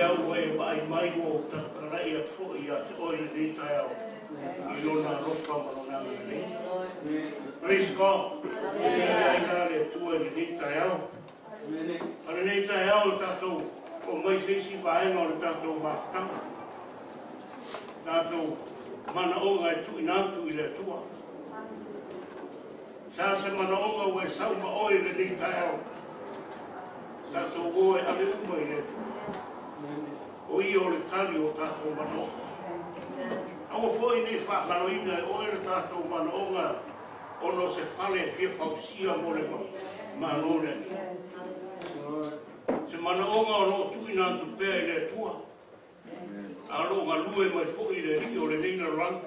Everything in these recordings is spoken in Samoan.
lea ua e vaai mai ua ou tatalai atu foi ia te oe i lenei taeao i lona alofa ma lona agalelei. Praise God. Viia ai la le Atua i lenei taeao. O lenei taeao o tatou o mai se isi vaega o le tatou mafutaga, tatou manaoga e tuuina atu i le Atua. Sa se manaoga ua e sau ma oe i lenei taeao, tatou o e ave uma i le Atua. O ia o le tali o tatou manaoga. Aua foi nei faagaloina e oe le tatou manaoga ona o se fale e fia fausia mo le Malo o le Atua. Se manaoga o loo tuuina atu pea i le Atua, a o loo galue mai foi le Alii o lenei lalolagi.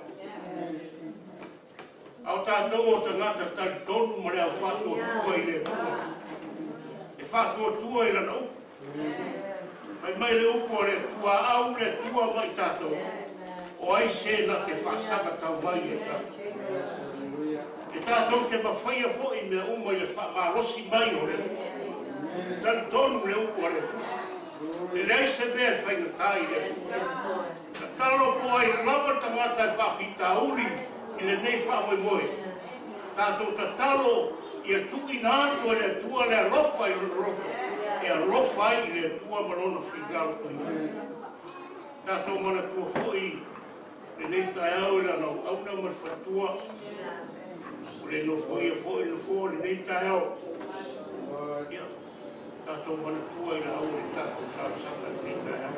A o tatou o tagata talitonu ma le au faatuatua i le Atua, e faatuatua i lana upu. Fai mai le upu a le Atua, au le Atua ma i tatou, o ai se na te faasaga tau mai e tatou. E tatou te mafaia foi mea uma i le faamalosi mai o le Atua. Talitonu le upu a le Atua. E leai se mea e faigata i le Atua. Tatalo po ai lava tagata e faafitauli i lenei faamoemoe. Tatou tatalo ia tuuina atu e le Atua le alofa i lona loto, e alofa ai i le Atua ma lona finagalo paia. Tatou manatua foi lenei taeao i lana auauna ma le faletua, o le nofoia foi le nofoa o lenei taeao. Ia, tatou manatua i laua i le tatou talosaga i lenei taeao.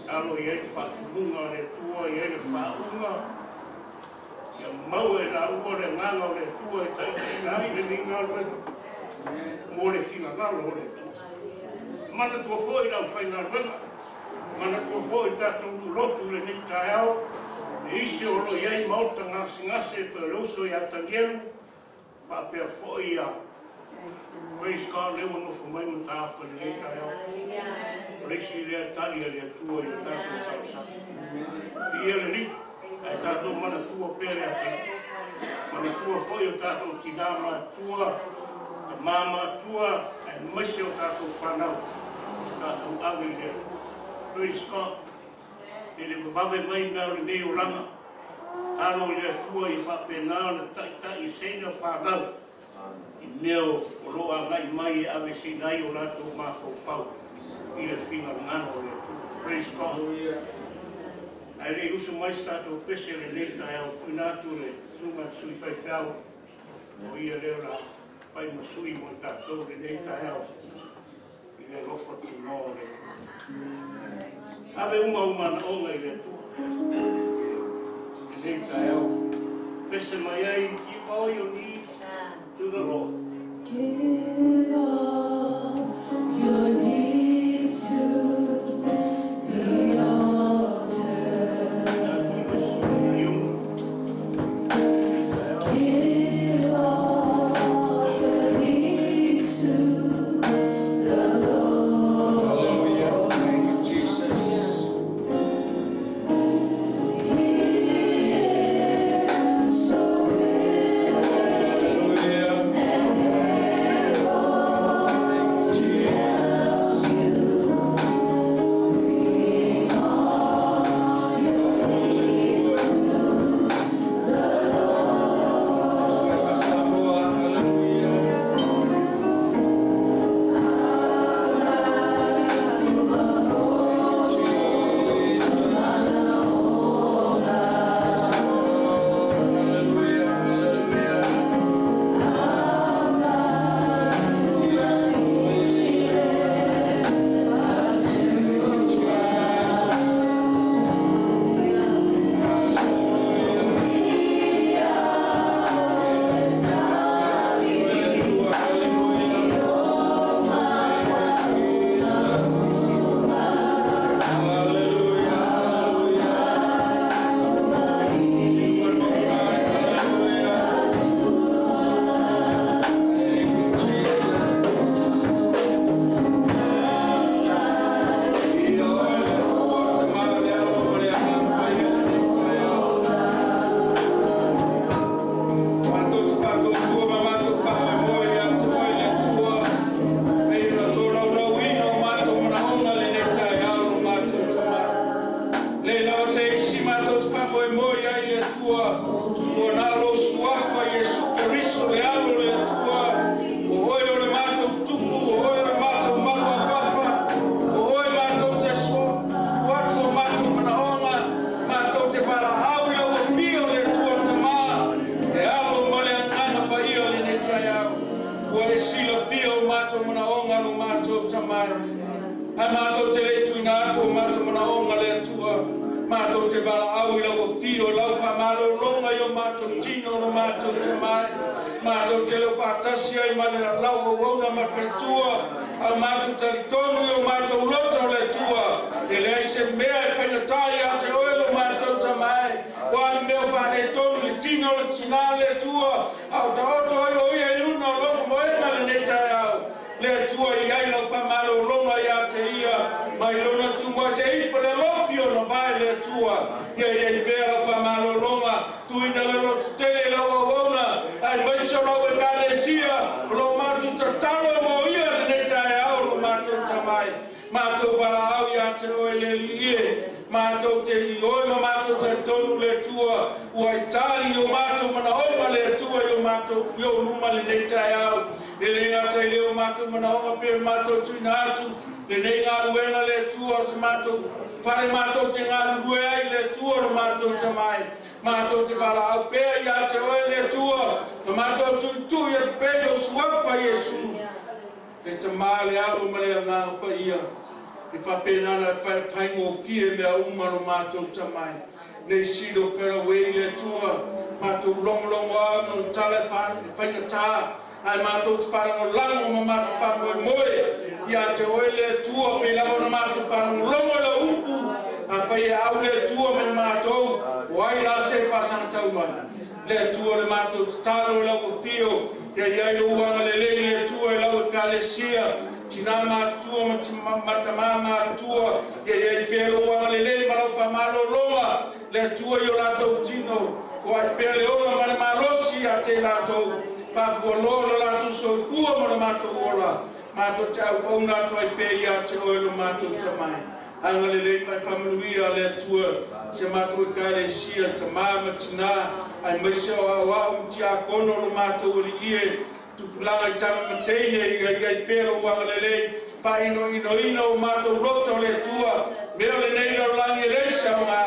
Alo i ai le faatumuga a le Atua, i ai le faauga, ia maua e laua le agaga o le Atua e taitaiina ai lenei galuega mo le finagalo o le Atua. Manatua foi lau faigaluega, manatua foi tatou lotu i lenei taeao, e isi o lo o i ai maota gasegase pe o le uso ia Tanielu, faapea foi ia Praise God, lea ua nofo mai mataafa i lenei taeao. O le isi lea tali a le Atua i le tatou talosaga. Viia le Alii, ae tatou manatua pea le Atua. Manatua foi o tatou tina matua, tama matua, aemaise o tatou fanau, tatou ave i le Atua. Praise God. E le vavave mai mea o lenei olaga. Alo i le Atua ia faapena ona taitai e seina fanau i mea o loo agai mai e ave seina ai o latou mafaufau i le finagalo o le Atua. Praise God. Ae le i usu mai se tatou pese lenei taeao, tuuina atu le susuga i le sui faifeau, o ia lea o le a fai ma sui mo i tatou lenei taeao i le alofa tunoa o le Atua. Ave uma au manaoga i le Atua lenei taeao. Pese mai ai, give all your needs to the Lord. Give all your needs to the altar. Give all your needs to the Lord. Hallelujah. Thank you, Jesus. He is so willing Hallelujah. And able Thank you, to Jesus. help you. manaoga le Atua. Matou te valaau i lau afio i lau faamalologa i o matou tino lo matou tamai. Matou te leo faatasi ai ma le lau auauna ma le faletua. A matou talitonu i o matou loto le Atua. E leai se mea e faigata ia te oe lo matou tamai. O a ni mea o faaletonu i le tino o le tinā le Atua. A o taoto ai o ia i luna o lou moega lenei taeao. Le Atua i ai lau faamalologa ia te ia, mai lona tumua seia ifa le alofi o ona vae le Atua. Ia i ai pea lau faamalologa, tuuina le lototele i lau auauna, aemaise o lau Ekalesia, o lo matou tatalo mo ia lenei taeao lo matou tamai. Matou valaau ia te oe le Alii e, matou te ioe ma matou talitonu le Atua, ua e tali i o matou manaoga le Atua i o matou i ou luma lenei taeao. E le gata i lea o matou manaoga pei ona matou tuuina atu lenei galuega le Atua o se matou fale matou te galulue ai le Atua lo matou tamai. Matou te valaau pea ia te oe le Atua, ma matou tuitui atu pea i lou suafa Iesu. Le Tama, le Alo ma le Agaga Paia, e faapena ona faigofie mea uma lo matou tamai. Nei sili o faraway le Atua, matou logologo au i lona tala e faigata, ae matou te faalagolago ma matou faamoemoe ia te oe le Atua, pei lava ona matou faalogologo i lau upu, afai e au le Atua mai matou, o ai la se faasagatau mai? Le Atua le matou tatalo i lau afio, ia i ai lou agalelei le Atua i lau Ekalesia, tinā matutua ma tamā matutua, ia i ai pea lou agalelei ma lau faamalologa le Atua i o latou tino, o ai pea le ola ma le malosi ia te latou, faafualoa lo latou soifua ma lo matou ola, matou te auauna atu ai pea ia te oe lo matou tamai. Agalelei ma e faamanuia le Atua si a matou Ekalesia, tamā ma tinā, aemaise o aoao ma tiakono o lo matou Alii e, tupulaga i tama ma teine, ia i ai pea lou agalelei, faainoinoina o matou loto o le Atua, mea o lenei lalolagi e leai se aoga,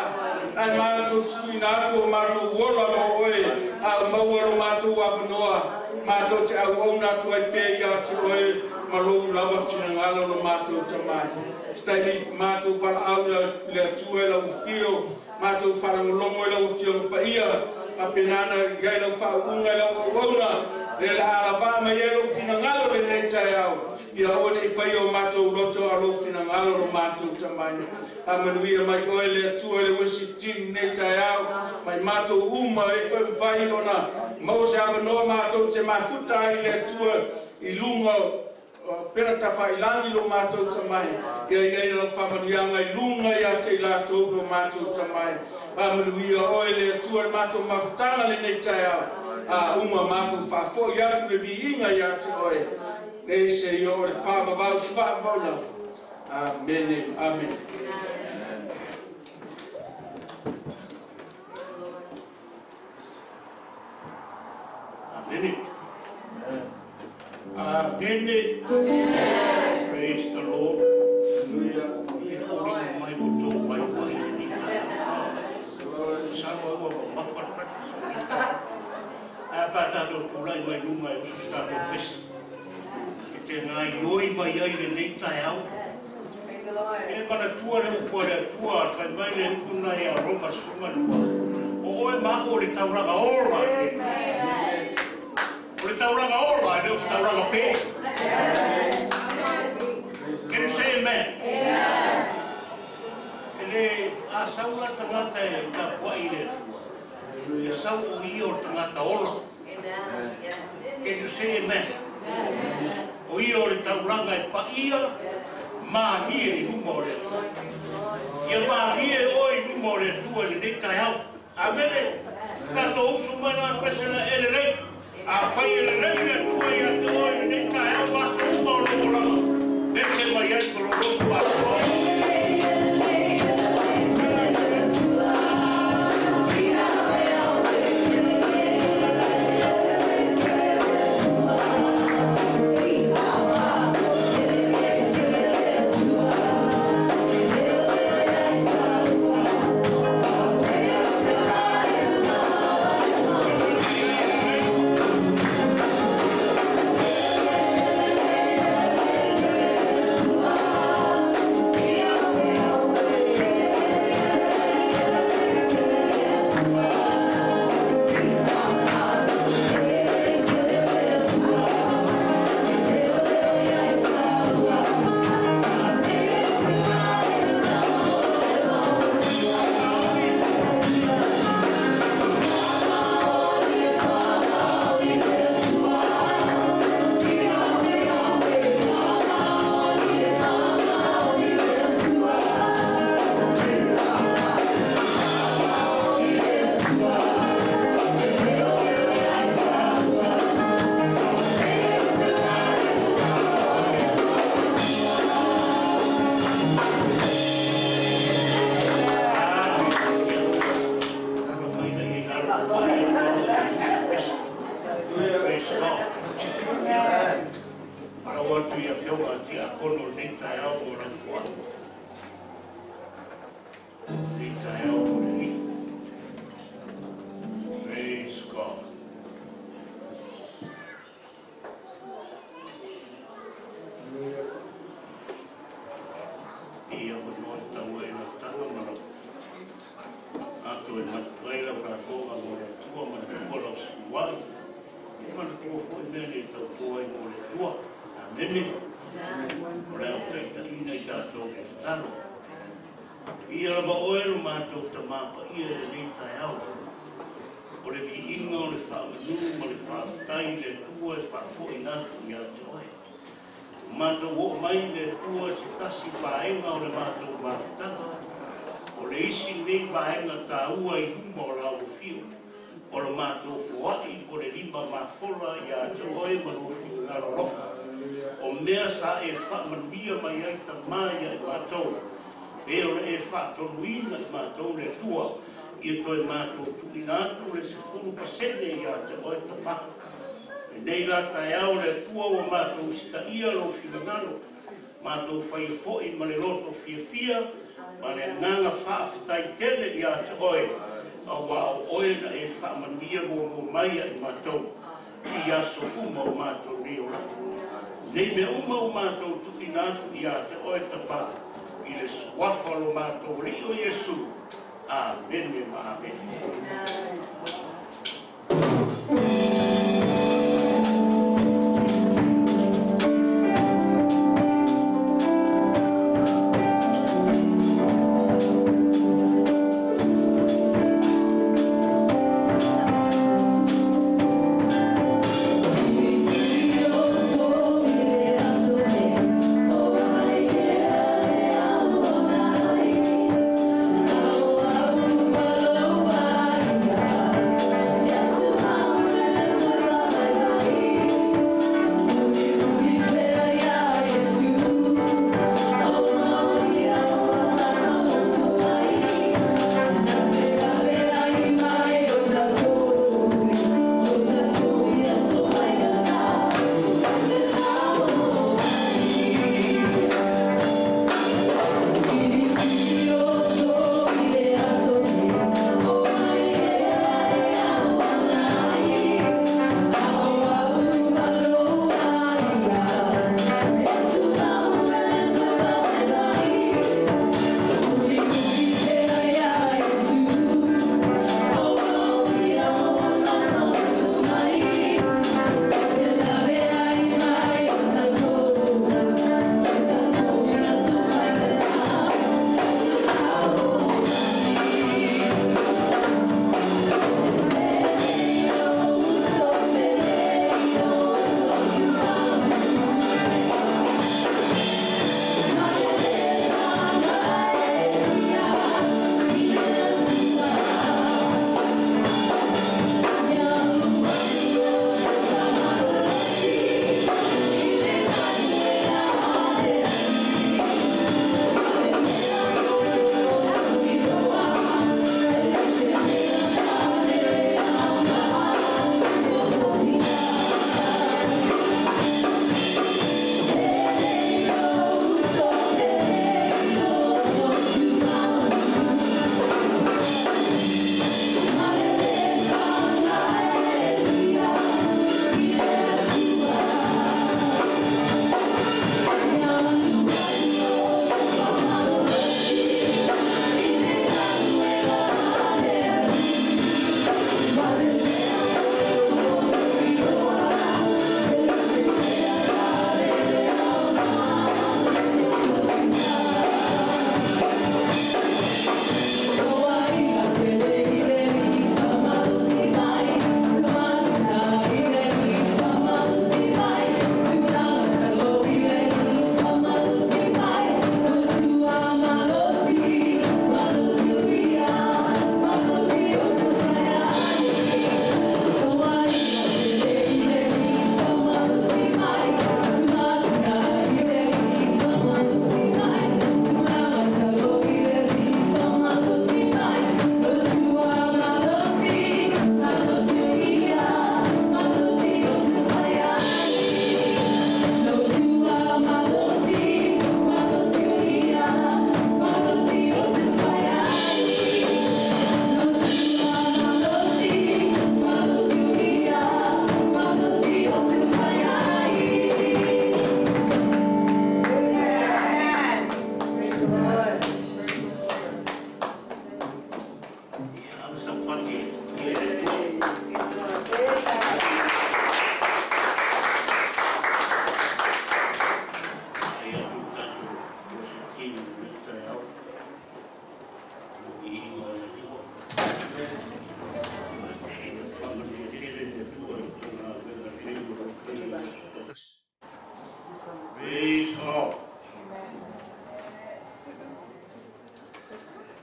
ae matou te tuuina atu o matou ola mo oe, a o maua lo matou avanoa, matou te auauna atu ai pea ia te oe ma lou lava finagalo lo matou tamai. Se taimi matou valaau i le Atua i lau afio, matou faalogologo i lau Afioga Paia, faapena ona i ai lau faauuga i lau auauna, lea o le a alavaa mai ai lou finagalo lenei taeao, ia aua ne i faia o matou loto a o lou finagalo lo matou tamai. Faamanuia mai oe le Atua i le worship team lenei taeao, mai matou uma e mafai ona maua se avanoa matou te mafuta ai i le Atua i luga o pea tafailagi lo matou tamai, ia i ai lau faamanuiaga i luga ia te i latou lo matou tamai. Faamanuia oe le Atua i le matou mafutaga lenei taeao, a uma matou faafoi atu le viiga ia te oe, nei seia o le faavavau faavavau lava. Amene, amene. Amene. Amene. Praise the Lord. Hallelujah. E foliga mai ua outou vaivai i lenei taeao. Masalo ai ua mamafa le breakfast i lenei taeao. Ae a pe a tatou tulai mai luma e usu se tatou pese e te gaoioi mai ai lenei taeao. E manatua le upu a le Atua, fai mai le upu lena ia Roma 12, O oe ma au o le taulaga ola i le Atua. O le taulaga ola, e le o se taulaga pe. Can you say amen? E le a sau la tagata e tapuai i le Atua, e sau o ia o le tagata ola. Can you say amen? O ia o le taulaga e paia malie i luma o le Atua. Ia malie oe i luma o le Atua i lenei taeao. Amene. Tatou usu mai la pese la e lelei. Afai e lelei le Atua ia te oe i lenei taeao ma aso uma o lou olaga, ese mai ai ma lou loto atoa. avanoa e tau ai lau taga ma lau ato e matu ai lau lafoga mo le Atua, manatua lau sulua'i, ia manatua fo'i mea nei tautua ai mo le Atua. Amene. O le ao taitaʻina i tatou le tatalo. Ia lava oe lo matou Tamā paia i lenei taeao. O le viiga o le faamanū ma le faafetai i le Atua e faafoʻina atu iā te oe. Ua matou oo mai le Atua i se tasi vaega o le matou mafutaga. O le isi lenei vaega taua i luma o lau afio. O le matou foaʻi o le lima mafola iā te oe ma lou finagalo alofa. O mea sa e faamanuia mai ai Tamā ia i matou. E o le e faatonuina i matou le Atua. Ia toe matou tuuina atu le 10% iā te oe Tamā. Lenei la taeao le Atua ua matou usitaia lou finagalo. Matou faia foʻi ma le loto fiafia ma le agaga faafetai tele iā te oe. Auā o oe na e faamanuia muamua mai ia i matou i aso uma o matou nei olaga. Nei mea uma ua matou tuuina atu iā te oe Tamā i le suafa o lo matou Alii o Iesu. Amene ma amene. Yeah.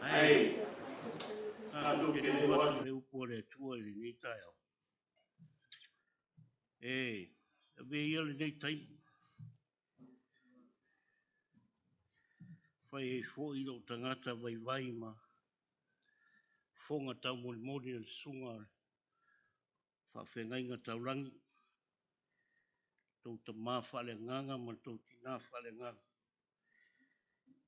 Ae tatou te oo atu le upu a le Atua i lenei taeao. E avea ia lenei taimi fai ai foi lou tagata vaivai ma fofoga taumolimoli o le susuga o le faafeagaiga taulagi, tou tama faaleagaga ma le tou tina faaleagaga,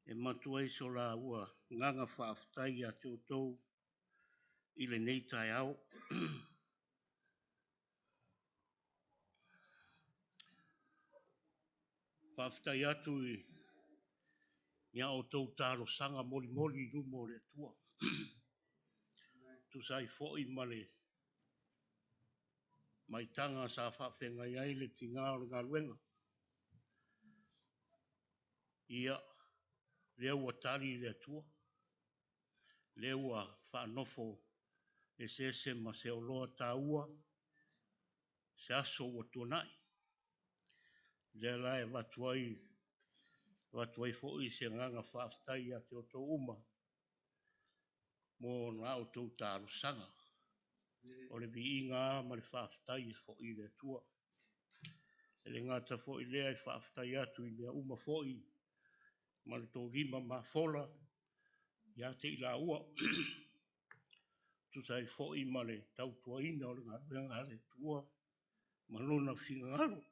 e matua ai so laua agaga faafetai ia te outou i lenei taeao. Faafetai atu i a outou talosaga molimoli i luma o le Atua. Tusa ai foi ma le maitaga sa faafeagai ai le tiga o le galuega. Ia, lea ua tali le Atua, lea ua faanofo eseese ma se oloa taua se aso ua tuanai. Lea la e avatu ai foi se agaga faafetai ia te outou uma mo la outou talosaga. O le viiga lava ma le faafetai e foi i le Atua. E le gata foi lea e faafetai atu i mea uma foi ma le tou lima mafola ia te i laua. Tusa ai foi ma le tautuaina o le galuega a le Atua ma lona finagalo.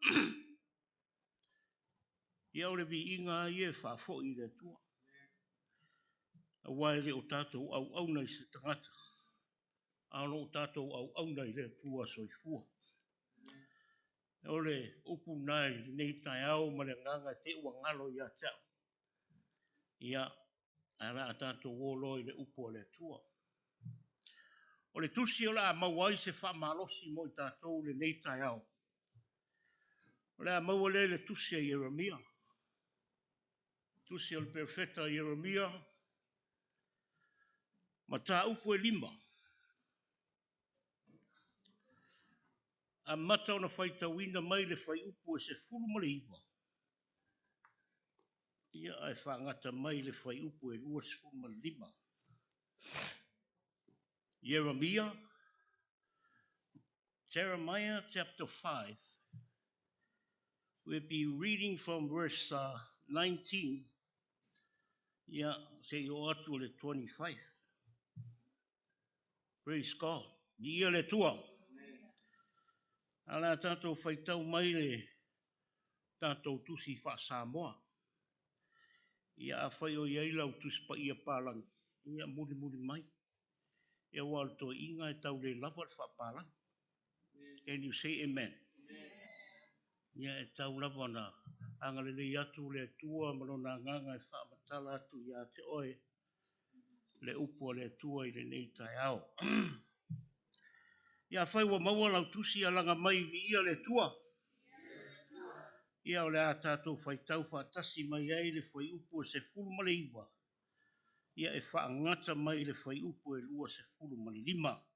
Ia o le viiga lava ia e faafoi i le Atua. Aua e le o tatou auauna i se tagata, a o lo o tatou auauna i le Atua soifua. O le upu lena i lenei taeao ma le agaga e te i ua galo ia te au. Ia, ae o le a tatou o loa i le upu a le Atua. O le tusi o le a maua ai se faamalosi mo i tatou i lenei taeao. O le a maua lea i le tusi a Ieremia. Tusi o le perofeta Ieremia, mataupu e 5. Amata ona faitauina mai le fuaiupu e 19, ia ae faagata mai le fuaiupu e 25. Jeremiah, Jeremiah chapter 5. We'll be reading from verse 19, ia, seia oo atu i le 25. Praise God. Viia le Atua. A la tatou faitau mai le tatou tusi faa-Samoa. Ia, afai o i ai lau tusi paia palagi, ia mulimuli mai. Ia, aua o le toeaiina e tau le lava le faapalagi. Can you say amen? Ia, e tau lava na agalelei atu le Atua ma lona agaga e faamatala atu ia te oe le upu a le Atua i lenei taeao. Ia, afai ua maua lau tusi alaga mai, viia le Atua. Ia, o le a tatou faitau faatasi mai ai le fuaiupu e 19, ia e faagata mai le fuaiupu e 25.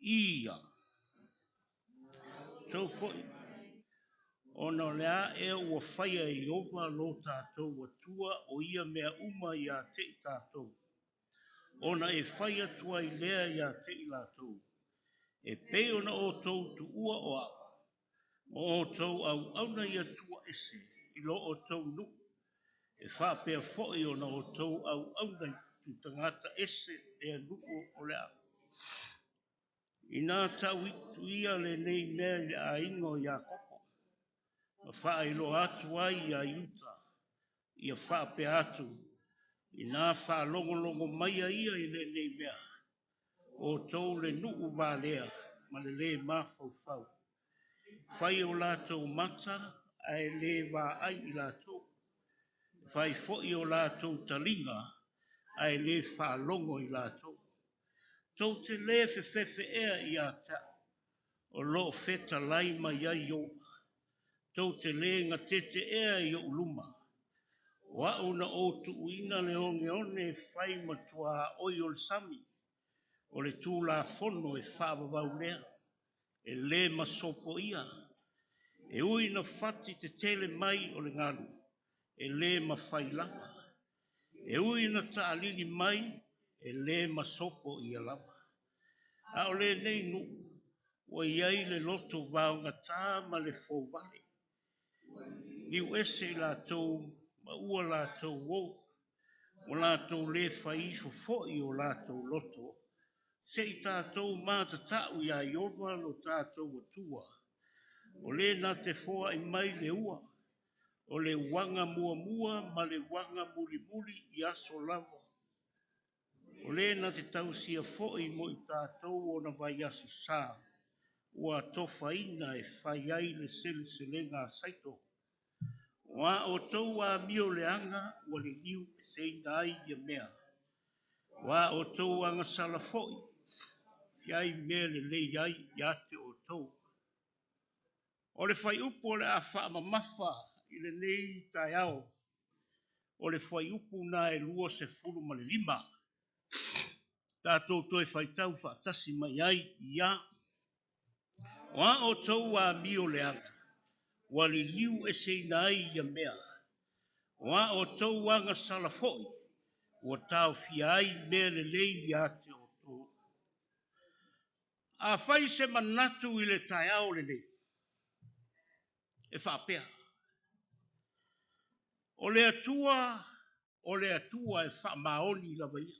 Ia, tou foi, ona o le a ea ua faia e Ieova lo tatou Atua o ia mea uma ia te i tatou, ona e fai atu ai lea ia te i latou, e pei ona outou tuua o au, ma outou auauna i Atua ese i lo outou nuu, e faapea foi ona outou auauna i tagata ese le nuu o le a. Ina tau ia lenei mea i le aiga o Iakopo, ma faailoa atu ai ia Iuta, ia faapea atu, ina faalogologo mai ia i lenei mea, outou le nuu valea ma le lē mafaufau. Fai o latou mata ae le vaai i latou. Fai foi o latou taliga ae le faalogo i latou. Tou te lē fefefe ea ia te au, o loo fetalai mai ai Ieova. Tou te lē gatete ea i ou luma. O au na ou tuuina le oneone e fai ma tuaoi o le sami. O le tulafono e faavavau lea, e lē masopoia. E ui na fati tetele mai o le galu, e lē mafai lava. E ui ina taalili mai, e lē masopo ia lava. A o lenei nuu, ua i ai le loto vaogatā ma le fouvale. Liu ese i latou ma ua latou o, ua latou lē fai ifo foi o latou loto, se'i tatou matata'u iā Ieova lo tatou Atua, o lē na te foa'i mai le ua, o le uaga muamua ma le uaga mulimuli i aso lava. O lē na te tausia fo'i mo i tatou ona vaiaso sā, ua atofaina e fai ai le seleselega a Saito. O a outou amioleaga ua liliu eseina ai ia mea. O a outou agasala fo'i, e fia mea lelei ai ia te outou. O le fuaiupu o le a faamamafa i lenei taeao, o le fuaiupu na e 25. Tatou toe faitau faatasi mai ai ia. O a outou amioleaga, ua liliu eseina ai ia mea. O a outou agasala foi, ua taofia ai mea lelei ia te outou. A fai se manatu i le taeao lenei, e faapea. O le Atua, o le Atua e faamaoni lava ia.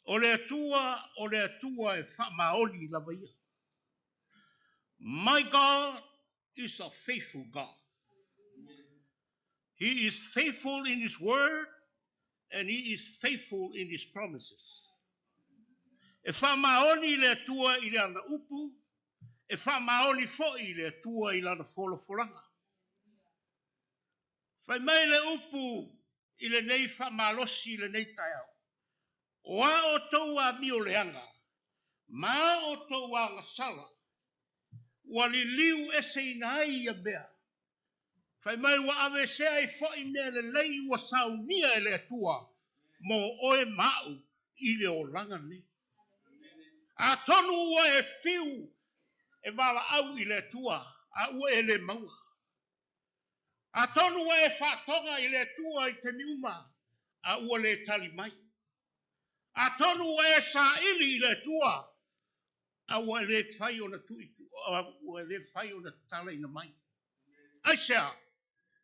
O le Atua, o le Atua e faamaoni lava ia. My God is a faithful God. He is faithful in His word and He is faithful in His promises. E faamaoni le Atua i le ana upu, e faamaoni fo'i le Atua i lana folafolaga. Fai mai le upu i lenei faamalosi i lenei taeao. O a outou amioleaga, ma a outou agasala, ua liliu eseina ai ia mea. Fai mai ua aveesea ai fo'i mea lelei ua saunia e le Atua, mo oe ma a'u i le olaga nei. Atonu ua e fiu e valaau i le Atua, a ua e le maua. Atonu ua e faatoga i le Atua i taimi uma, a ua le tali mai. Atonu ua e saili i le Atua, a ua le fai ona tui, ua le fai ona tatalaina mai. Aisea?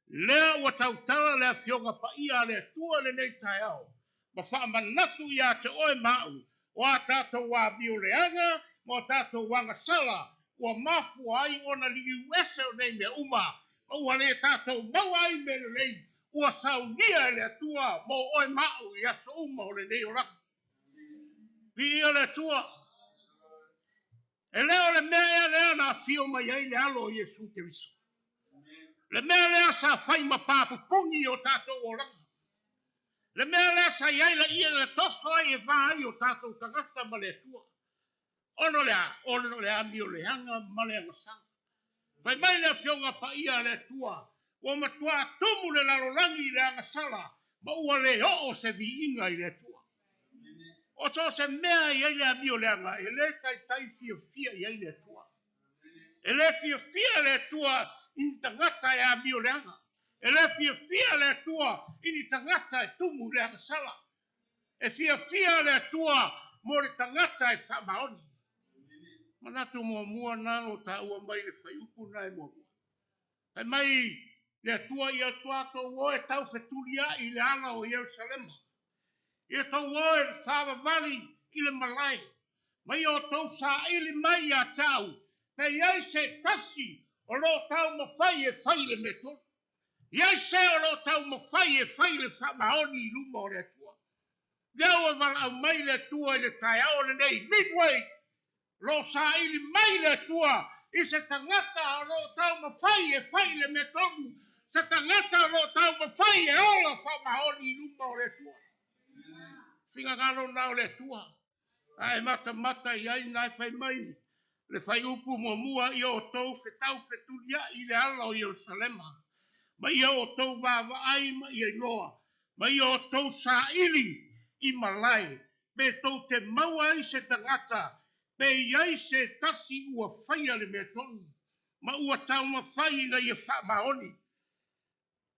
Lea ua tautala le afioga paia a le Atua lenei taeao, ma faamanatu ia te oe ma a'u, o a tatou amioleaga ma o tatou agasala, ua mafua ai ona liliu ese o nei mea uma, ma ua le tatou maua ai mea lelei, ua saunia e le Atua mo oe ma a'u i aso uma o lenei olaga. Viia le Atua. E le o le mea ea lea na afio mai ai le alo o Iesu Keriso. Le mea lea sa fai ma papupuni o tatou olaga. Le mea lea sa i ai le ia le toso ai e va ai o tatou tagata ma le Atua. Ona o le a? Ona o le amioleaga ma le agasala. Fai mai le afioga paia a le Atua, ua matuā tumu le lalolagi i le agasala, ma ua le oo se viiga i le Atua. O so o se mea i ai le amioleaga, e le taitai fiafia i ai le Atua. E le fiafia le Atua i ni tagata e amioleaga. E le fiafia le Atua i ni tagata e tumu i le agasala. E fiafia le Atua mo le tagata e faamaoni. Manatu muamua na o taua mai le fuaiupu na e muamua. Fai mai le Atua ia tatou o e taufetulia'i i le ala o Ierusalema. Ia tou o e savavali i le malae. Ma ia outou saili mai ia te au, pe i ai se tasi o lo o taumafai e fai le mea tonu. I ai se o lo o taumafai e fai le faamaoni i luma o le Atua. Lea ua valaau mai le Atua i le taeao lenei, Midway, lo o saili mai le Atua i se tagata o lo o taumafai e fai le mea tonu, se tagata o lo o taumafai e ola faamaoni i luma o le Atua. Finagalo na o le Atua. Ae matamata i ai na e fai mai le fuaiupu muamua ia outou fetau fetuliai i le ala o Ierusalema. Ma ia outou vaavaai ma ia iloa. Ma ia outou saili i malae. Pe tou te maua ai se tagata. Pe i ai se tasi ua faia le mea tonu. Ma ua taumafai ina ia faamaoni.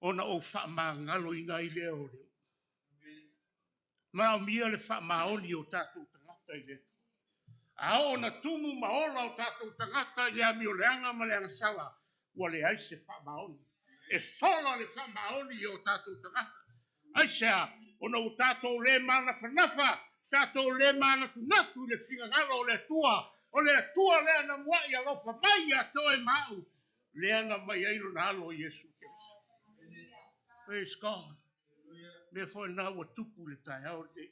Ona ou faamagaloina ai lea o le Manaomia le faamaoni o tatou tagata i le Atua. A oo ina tumu ma ola o tatou tagata i le amioleaga ma le agasala, ua leai se faamaoni. E sola le faamaoni i o tatou tagata. Aisea? Ona ua tatou le manafanafa, tatou le manatunatu i le finagalo o le Atua. O le Atua lea na muai alofa mai ia te oe ma au, lea na aumai ai lona alo o Iesu Keriso. Praise God. Mea foi lena ua tupu i le taeao lenei.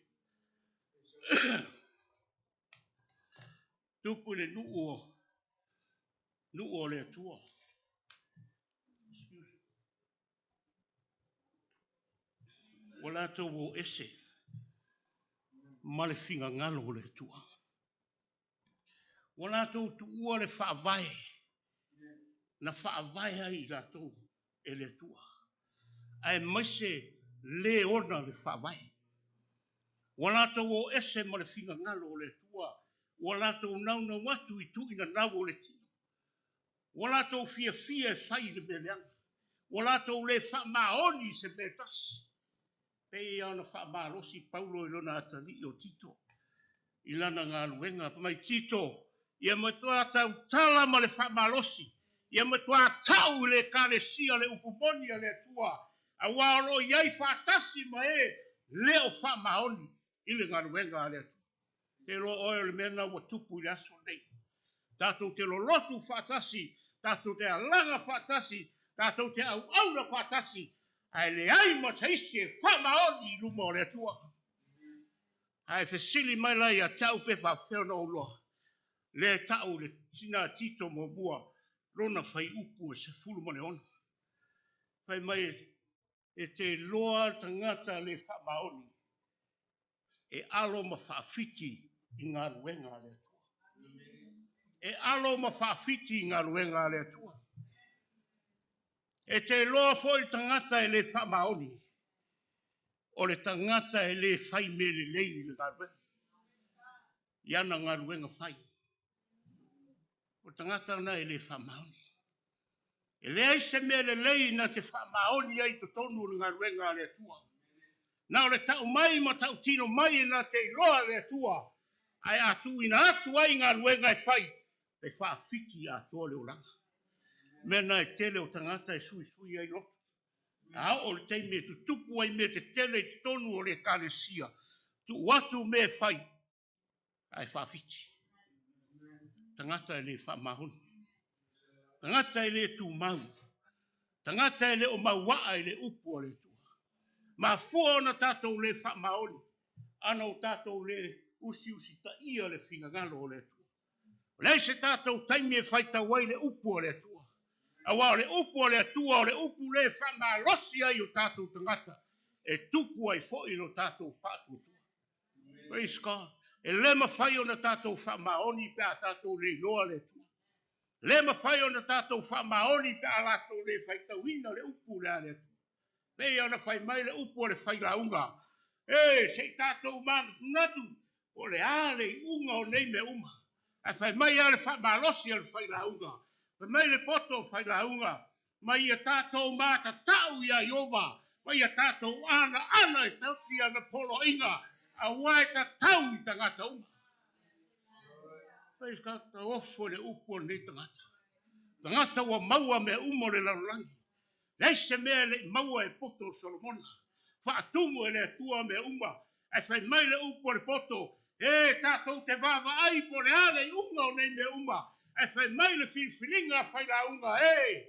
Tupu i le nuu o nuu o le Atua. Ua latou o ese ma le finagalo o le Atua. Ua latou tuua le faavae na faavae ai i latou e le Atua, aemaise le ona le faavae. Ua latou o ese ma le finagalo o le Atua, ua latou naunau atu i tuuinanau o le tino. Ua latou fiafia e fai le mea leaga. Ua latou le faamaoni i se mea e tasi. Pei ona faamalosi Paulo i lona atalii o Tito i lana galuega. Fai mai Tito, ia matua tautala ma le faamalosi, ia matua tau i le ekalesia le upu moni a le Atua, aua o lo o i ai faatasi ma e le o faamaoni i le galuega a le Atua. Te iloa oe o le mea lena ua tupu i le aso lenei. Tatou te lolotu faatasi, tatou te alaga faatasi, tatou te auauna faatasi, ae leai ma se isi e faamaoni i luma o le Atua. Ae fesili mai la ia te au pe faapefea ona ou iloa, lea e tau i le sina Tito muamua lona fuaiupu e 16. Fai mai e te iloa le tagata le faamaoni e alo ma faafiti i galuega a le Atua. E alo ma faafiti i galuega a le Atua. E te iloa foi le tagata e le faamaoni, o le tagata e le fai mea lelei i le galuega, i ana galuega fai. O le tagata lena e le faamaoni. E leai se mea lelei na te faamaoni ai i totonu o le galuega a le Atua. Na o le tau mai ma tautino mai e na te iloa le Atua, ae a tuuina atu ai galuega e fai, e faafiti atoa le olaga. Mea na e tele o tagata e suisui ai loto. A oo le taimi e tutupu ai mea tetele i totonu o le ekalesia, tuu atu mea e fai, ae faafiti. Tagata e le faamaoni. Tagata e le tumau. Tagata e le o mauaa i le upu a le Atua. Mafua ona tatou le faamaoni, ana o tatou le usiusitaia le finagalo o le Atua. O leai se tatou taimi e faitau ai le upu a le Atua. Aua o le upu a le Atua, o le upu le faamalosi ai o tatou tagata, e tupu ai foi lo tatou faatuatua. Praise God. E le mafai ona tatou faamaoni pe a tatou le iloa le Atua. Le mafai ona tatou faamaoni pe a latou le faitauina le upu le a le Atua. Pei ona fai mai le upu o le failauga, e se i tatou manatunatu o le a le iuga o nei mea uma. Ae fai mai lava le faamalosi a le failauga, fai mai le poto o failauga, mai ia tatou matatau ia Ieova, ma ia tatou anaana e tausi ana poloaiga, aua e tatau i tagata uma. Praise God, tauofo le upu o lenei tagata. Tagata ua maua mea uma o le lalolagi. Leai se mea e le i maua e poto o Solomona. Faatumu e le Atua mea uma. Ae fai mai le upu o le poto, e tatou te vaavaai po o le a le iuga o nei mea uma. Ae fai mai le filifiliga a failauga, e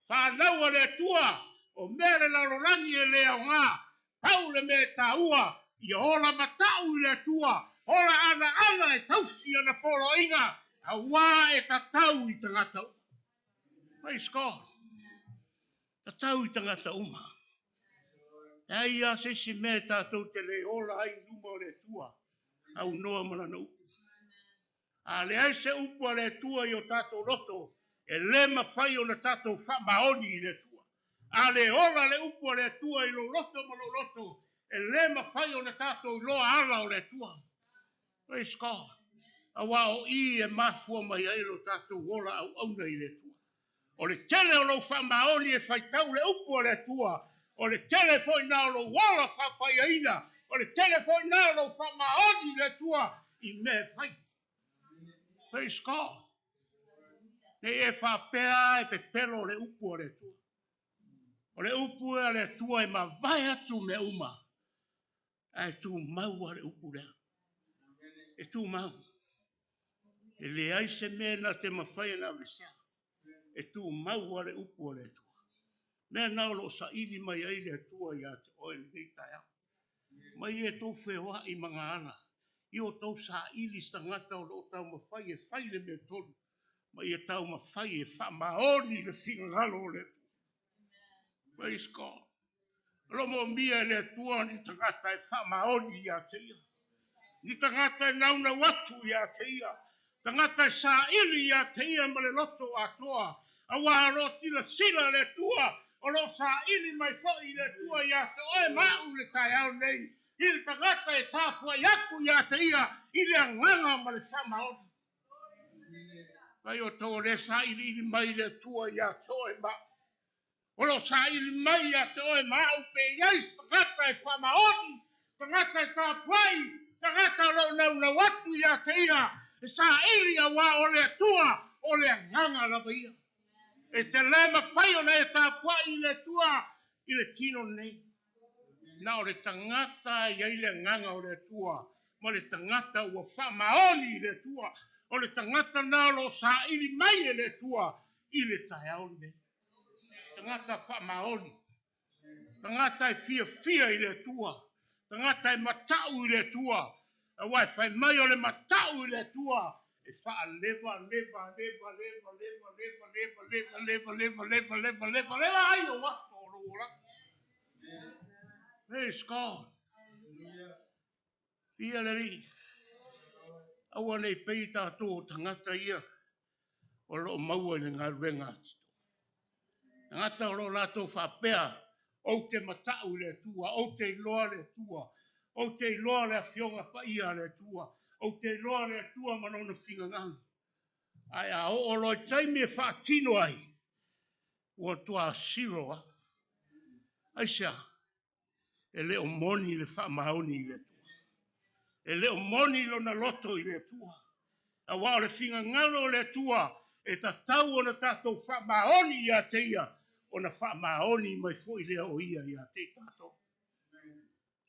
fanau a le Atua, o mea le lalolagi e le aoga, pau le mea e taua, ia ola matau i le Atua, ola anaana e tausi ana poloaiga, aua e tatau i tagata uma. Praise God. Tatau i tagata uma. E ai lava se isi mea e tatou te le ola ai i luma o le Atua, aunoa ma lana upu. A leai se upu a le Atua i o tatou loto, e le mafai ona tatou faamaoni i le Atua. A le ola le upu a le Atua i lou loto ma lou loto, e le mafai ona tatou iloa ala o le Atua. Praise God. Aua o i e mafua mai ai lo tatou ola auauna i le Atua. O le tele o lou faamaoni e faitau le upu a le Atua, o le tele foi lena o lou ola faapaiaina, o le tele foi lena o lou faamaoni i le Atua i mea e fai. Praise God. Ne i e faapea e pepelo le upu a le Atua. O le upu a le Atua e mavae atu mea uma, ae tumau lava le upu lea. E tumau. E leai se mea na te mafai ona aveesea. E tumau lava le upu a le Atua. Mea na o lo o saili mai ai le Atua ia te oe i lenei taeao. Mai e tou feoai magaala i o tou saili se tagata o lo o taumafai e fai le mea tonu, ma ia taumafai e faamaoni le finagalo o le Atua. Praise God. O lo o moomia e le Atua ni tagata e faamaoni ia te Ia, ni tagata e naunau atu ia te Ia, tagata e saili ia te Ia ma le loto atoa, auā o lo o silasila le Atua, o lo o saili mai foi le Atua ia te oe ma au i le taeao nei, i le tagata e tapuai atu ia te Ia i le agaga ma le faamaoni. Mai outou o lea e sailiili mai le Atua ia te oe ma au. O lo o saili mai ia te oe ma au pe i ai se tagata e faamaoni, tagata e tapuai, tagata o lo o naunau atu ia te Ia e saili, auā o le Atua o le agaga lava ia. E te le mafai ona e tapuai i le Atua i le tino lenei. Na o le tagata e i ai le agaga o le Atua ma le tagata ua faamaoni i le Atua, o le tagata lena o lo o saili mai e le Atua i le taeao lenei. Tagata faamaoni, tagata e fiafia i le Atua, tagata e matau i le Atua, aua e fai mai o le matau i le Atua e faaleva leva leva leva leva leva leva leva leva leva leva leva leva leva ai ou aso o lou olaga. Praise God. Ia le Alii, aua ne i pei tatou o tagata ia o lo o maua i le galuega a Tito. Tagata o lo o latou faapea, ou te matau i le Atua, ou te iloa le Atua, ou te iloa le Afioga Paia a le Atua, ou te iloa le Atua ma Lona finagalo. Ae a oo loa i taimi e faatino ai, ua toa zero lava. Aisea? E le o moni le faamaoni i le Atua. E le o moni lona loto i le Atua. Aua o le finagalo o le Atua e tatau ona tatou faamaoni ia te Ia, ona faamaoni mai foi lea o Ia ia te i tatou.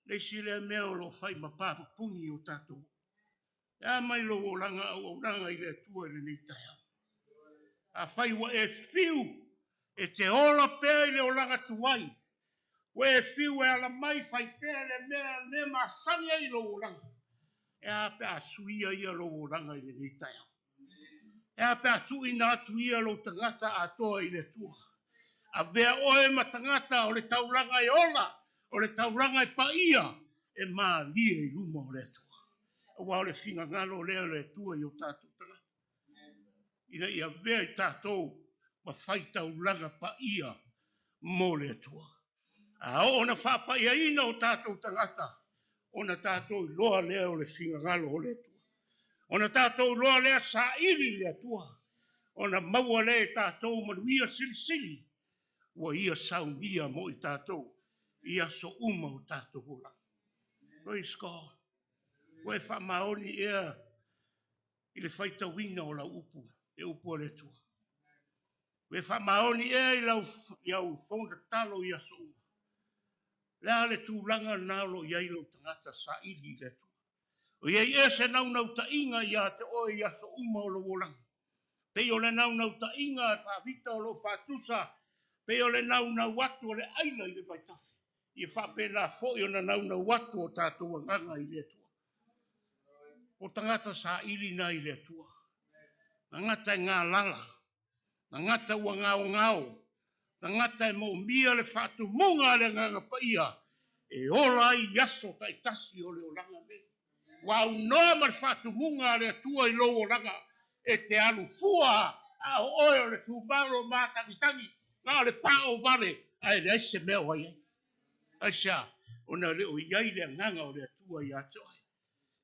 Le isi lea mea o lo o fai ma papupuni o tatou. E a mai lou olaga auaunaga i le Atua i lenei taeao? Afai ua e fiu e te ola pea i le olaga tuai, ua e fiu e ala mai fai pea le mea le masani ai i lou olaga, e a pe a suia ia lou olaga i lenei taeao? E a pe a tuuina atu ia lou tagata atoa i le Atua? Avea oe ma tagata o le taulaga e ola, o le taulaga e paia, e malie i luma o le Atua. Aua o le finagalo lea o le Atua i o tatou tagata, ina ia avea i tatou ma fai taulaga paia mo le Atua. A oo ona faapaiaina o tatou tagata, ona tatou iloa lea o le finagalo o le Atua. Ona tatou iloa lea saili i le Atua, ona maua lea e tatou manuia silisili, ua Ia saunia mo i tatou i aso uma o tatou olaga. Praise God. Ua e faamaoni ea i le faitauina o lau upu, le upu a le Atua? Ua e faamaoni ea i lau i au fonotatalo i aso uma? Le a le tulaga lena o lo o i ai lou tagata saili i le Atua? O i ai ea se naunautaiga ia te oe i aso uma o lou olaga? Pei o le naunautaiga a Tavita o lo o faatusa, pei o le naunau atu o le aila i le vaitafe, ia faapena foi ona naunau atu o tatou agaga i le Atua. O tagata saili na i le Atua, tagata e galala, tagata ua gaogao, tagata e moomia le faatumuga a le Agaga Paia e ola ai i aso taitasi o le olaga nei. Ua aunoa ma le faatumuga a le Atua i lou olaga, e te alu fua a o oe o le tumalo matagitagi, na o le pao vale, ae leai se mea o ai ai. Aisea? Ona le o i ai le agaga o le Atua ia te oe.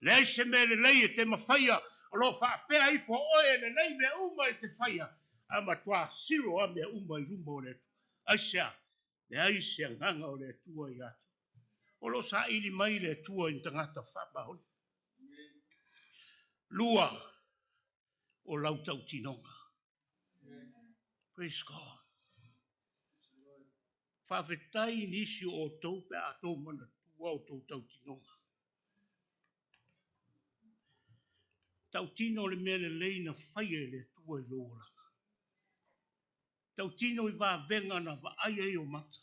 Leai se mea lelei e te mafaia, o lo o faapea ifo oe e lelei mea uma e te faia. Ae matua silo lava mea uma i luma o le Atua. Aisea? Leai se agaga o le Atua ia te oe. O lo o saili mai le Atua i ni tagata faamaoni. 2, o lau tautinoga. Praise God. Faafetai nisi o outou pe a outou manatua outou tautinoga. Tautino le mea lelei na faia e le Atua i lou olaga. Tautino i vavega na vaai ai o mata.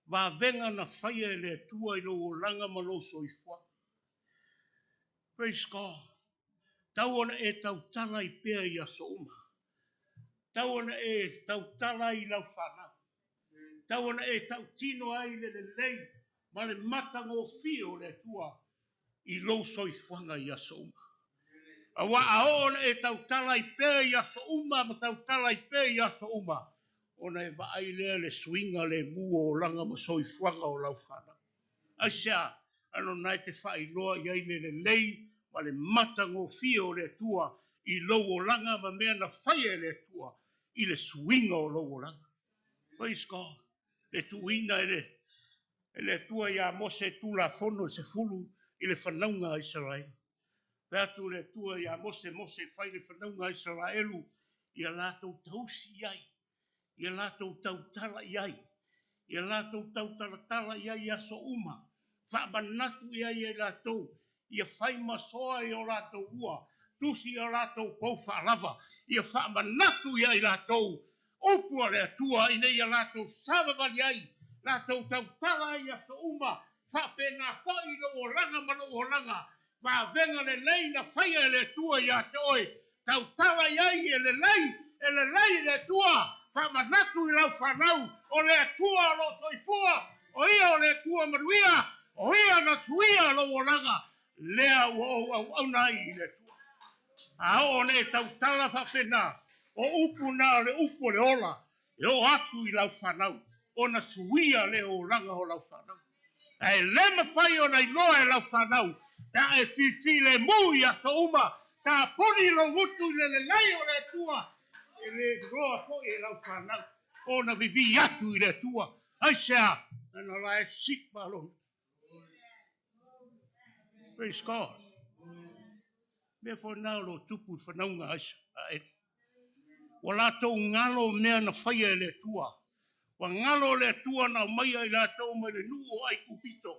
Vavega na faia e le Atua i lou olaga ma lou soifuaga. Praise God. Tau ona e tautala i pea i aso uma. Tau ona e tautala i lau fanau. Tau ona e tautino ai le lelei ma le matagofie o le Atua i lou soifuaga i aso uma. Aua a oo ona e tautala i pea i aso uma ma tautala i pea i aso uma, ona e vaai lea le suiga le mu o olaga ma soifuaga o lau fanau. Aisea? Ano nai te faailoa i ai le lelei ma le matagofie o le Atua i lou olaga ma mea na faia e le Atua i le suiga o lou olaga. Praise God. Le tuuina e le Atua ia Mose Tulafono 10 i le fanauga a Isaraelu. Fai atu le Atua ia Mose, Mose fai le fanauga a Isaraelu ia latou tausi i ai, ia latou tautala i ai, ia latou tautalatala i ai i aso uma, faamanatu i ai e latou, ia fai masoa i o latou ua, tusi i o latou pou faalava, ia faamanatu i ai latou, upu a le Atua ina ia latou savavali ai, latou tautala ai i aso uma, faapena foi lou olaga ma lou olaga, vavega lelei na faia e le Atua ia te oe, tautala i ai e lelei le Atua, faamanatu i lau fanau, o le Atua o lou soifua, o ia o le Atua manuia, o ia na suia lou olaga, lea ua ou auauna ai i le Atua. A oo ona e tautala faapena, o upu na o le upu o le ola, e oo atu i lau fanau, ona suia le olaga o lau fanau. Ae le mafai ona iloa e lau fanau, pe a e fifi le mu i aso uma, tapuni lou gutu i le lelei o le Atua, e le iloa foi e lau fanau, ona vivi atu i le Atua. Aisea? Ana la e sik malona. Praise God. Mea foi na o lo tupu i fanauga a Israeli. Ua latou ngalo mea na faia e le Atua. Ua ngalo le Atua na aumaia i latou mai le nuu o Aikupito.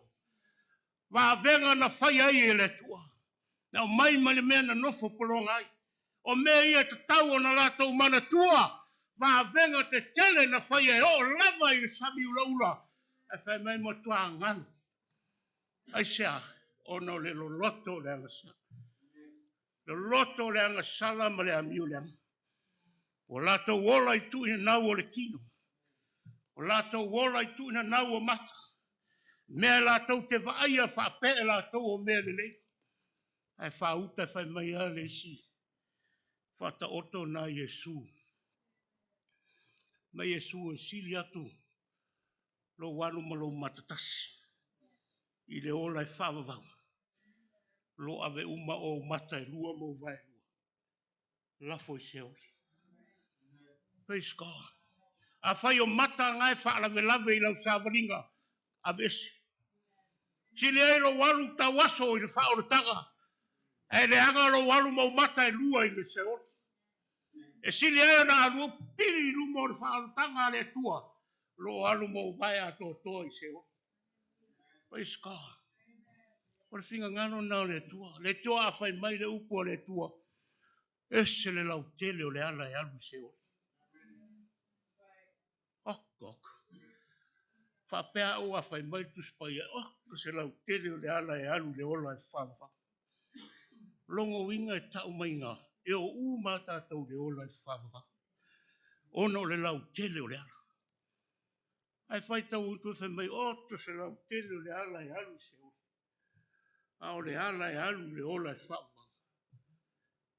Vavega na faia ai e le Atua. Na aumai mai le mea na nofo pologa ai. O mea ia tatau ona latou manatua. Vavega tetele na faia e oo lava i le sami ulaula. Ae fai mai matua ngalo. Aisea? Ona o le loloto o le agasala. Loloto o le agasala ma le amio le aga. O latou ola i tuuina nau o le tino. O latou ola i tuuina nau o mata. Mea latou te vaaia faapea latou o mea lelei. Ae faauta e fai mai a le isi faataoto na Iesu. Mai Iesu e sili atu lou alu ma lou matatasi i le ola e faavavau. Lo ave uma o mata e lua ma uvae lua. Lafo i Seoli. Praise God. A fai o mata ngai faalavelave i lau savaliga, ave ese. Sili ai lou alu tauaso i le faaolataga, ae leaga lou alu ma ou mata e lua i le Seoli. E sili ai ona alu pili i luma o le faaolataga a le Atua, lo alu ma ou vae atoatoa i Seoli. Praise God. O le fingagalo na o le Atua. Le Atua a fai mai le upu o le Atua, ese le lautele o le ala e alu i Seoli. Ok, ok. Faapea au a fai mai le Tusi Paia, ok, se lautele o le ala e alu i le ola e faavavau. Logo uiga e tau mai ngā, e o u ma tātou le ola e faavavau. Ona o le lautele o le ala. Ae fai tau utu e fai mai, oto se lautele o le ala e alu i Seoli. A o le ala e alu i le ola e faavavau.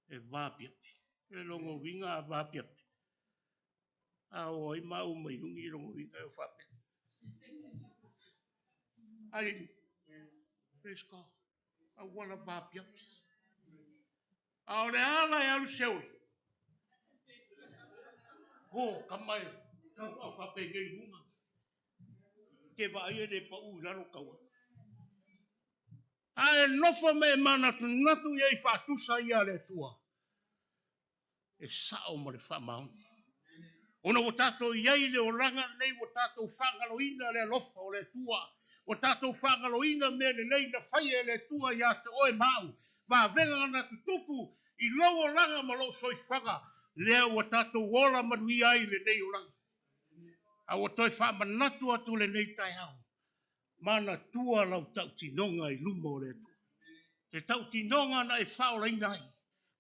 E vāpiapi. E logo uiga a vāpiapi. A o ai mau mai lungi i logo uiga e o faapea. Ai, praise God. Auala vāpiapi. A o le ala e alu Seoli. O tama e, au faapenei i luga. Te vaai e le pau i lalo taua. A e nofo ma e manatunatu i ai faatusa ia a le Atua, e sao ma le faamaoni. Ona ua tatou i ai i le olaga lenei, ua tatou faagaloina le alofa o le Atua, ua tatou faagaloina mea lelei na faia e le Atua ia te oe ma au, vavega na tutupu i lou olaga ma lou soifuaga, lea ua tatou ola manuia ai i lenei olaga. A ua toe faamanatu atu lenei taeao, manatua lau tautinoga i luma o le Atua. Se tautinoga na e faaolaina ai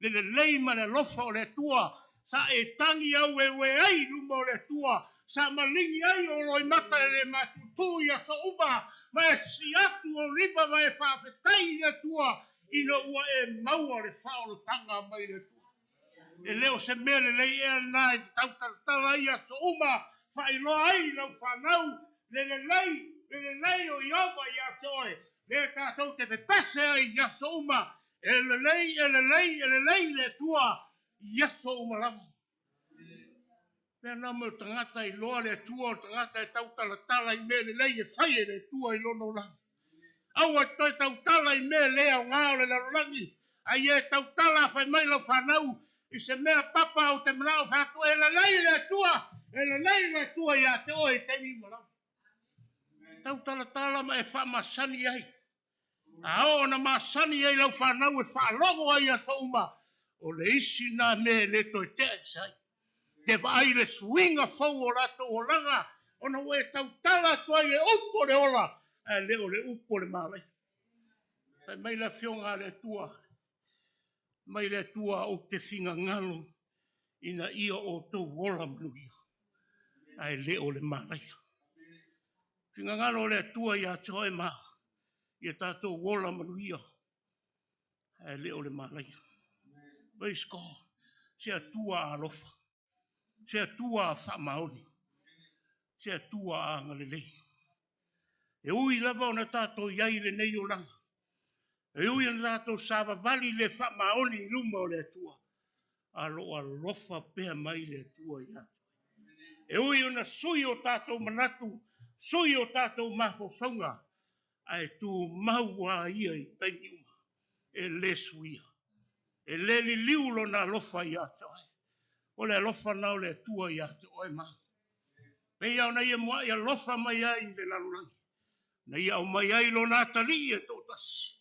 le lelei ma le alofa o le Atua, sa e tagi aueue ai i luma o le Atua, sa maligi ai o loimata e le matutu i aso uma, ma e sii atu ou lima ma e faafetai i le Atua, ina ua e maua le faaolotaga mai le Atua. E le o se mea lelei ea lena e te tautalatala ai i aso uma, faailoa ai i lau fanau le lelei, le lelei o Ieova ia te oe, lea tatou te pepese ai i aso uma, e lelei, e lelei, e lelei le Atua i aso uma lava. Mea na mo tagata iloa le Atua, o tagata e tautalatala i mea lelei e fai e le Atua i lona olaga. Aua e toe tautala i mea le aoga o le lalolagi, a ia e tautala fai mai lau fanau i se mea papa ou te manao fai atu, e lelei le Atua, e lelei le Atua ia te oe i taimi uma lava. Tautalatala ma e faamasani ai. A oo ona masani ai lau fanau e faalogo ai aso uma, o le isi na mea e le toe tea ese ai. Te vaai le suiga fou o latou olaga, ona ua e tautala atu ai le upu o le ola, ae le o le upu o le malaia. Fai mai le afioga a le Atua, mai le Atua ou te finagalo ina ia outou ola manuia, ae le o le malaia. Finagalo o le Atua ia te oe ma ia tatou ola manuia, ae le o le malaia. Praise God. Se Atua alofa, se Atua faamaoni, se Atua agalelei. E ui lava ona tatou i ai i lenei olaga, e ui ona tatou savavali le faamaoni i luma o le Atua, a lo alofa pea mai le Atua ia te oe. E ui ona sui o tatou manatu, sui o tatou mafaufauga, ae tumau a ia i taimi uma, e le suia, e le liliu lona alofa ia te oe. O le alofa na o le Atua ia te oe ma. Peia ona ia muai alofa mai ai i le lalolagi, na ia aumai ai lona atalii e toatasi,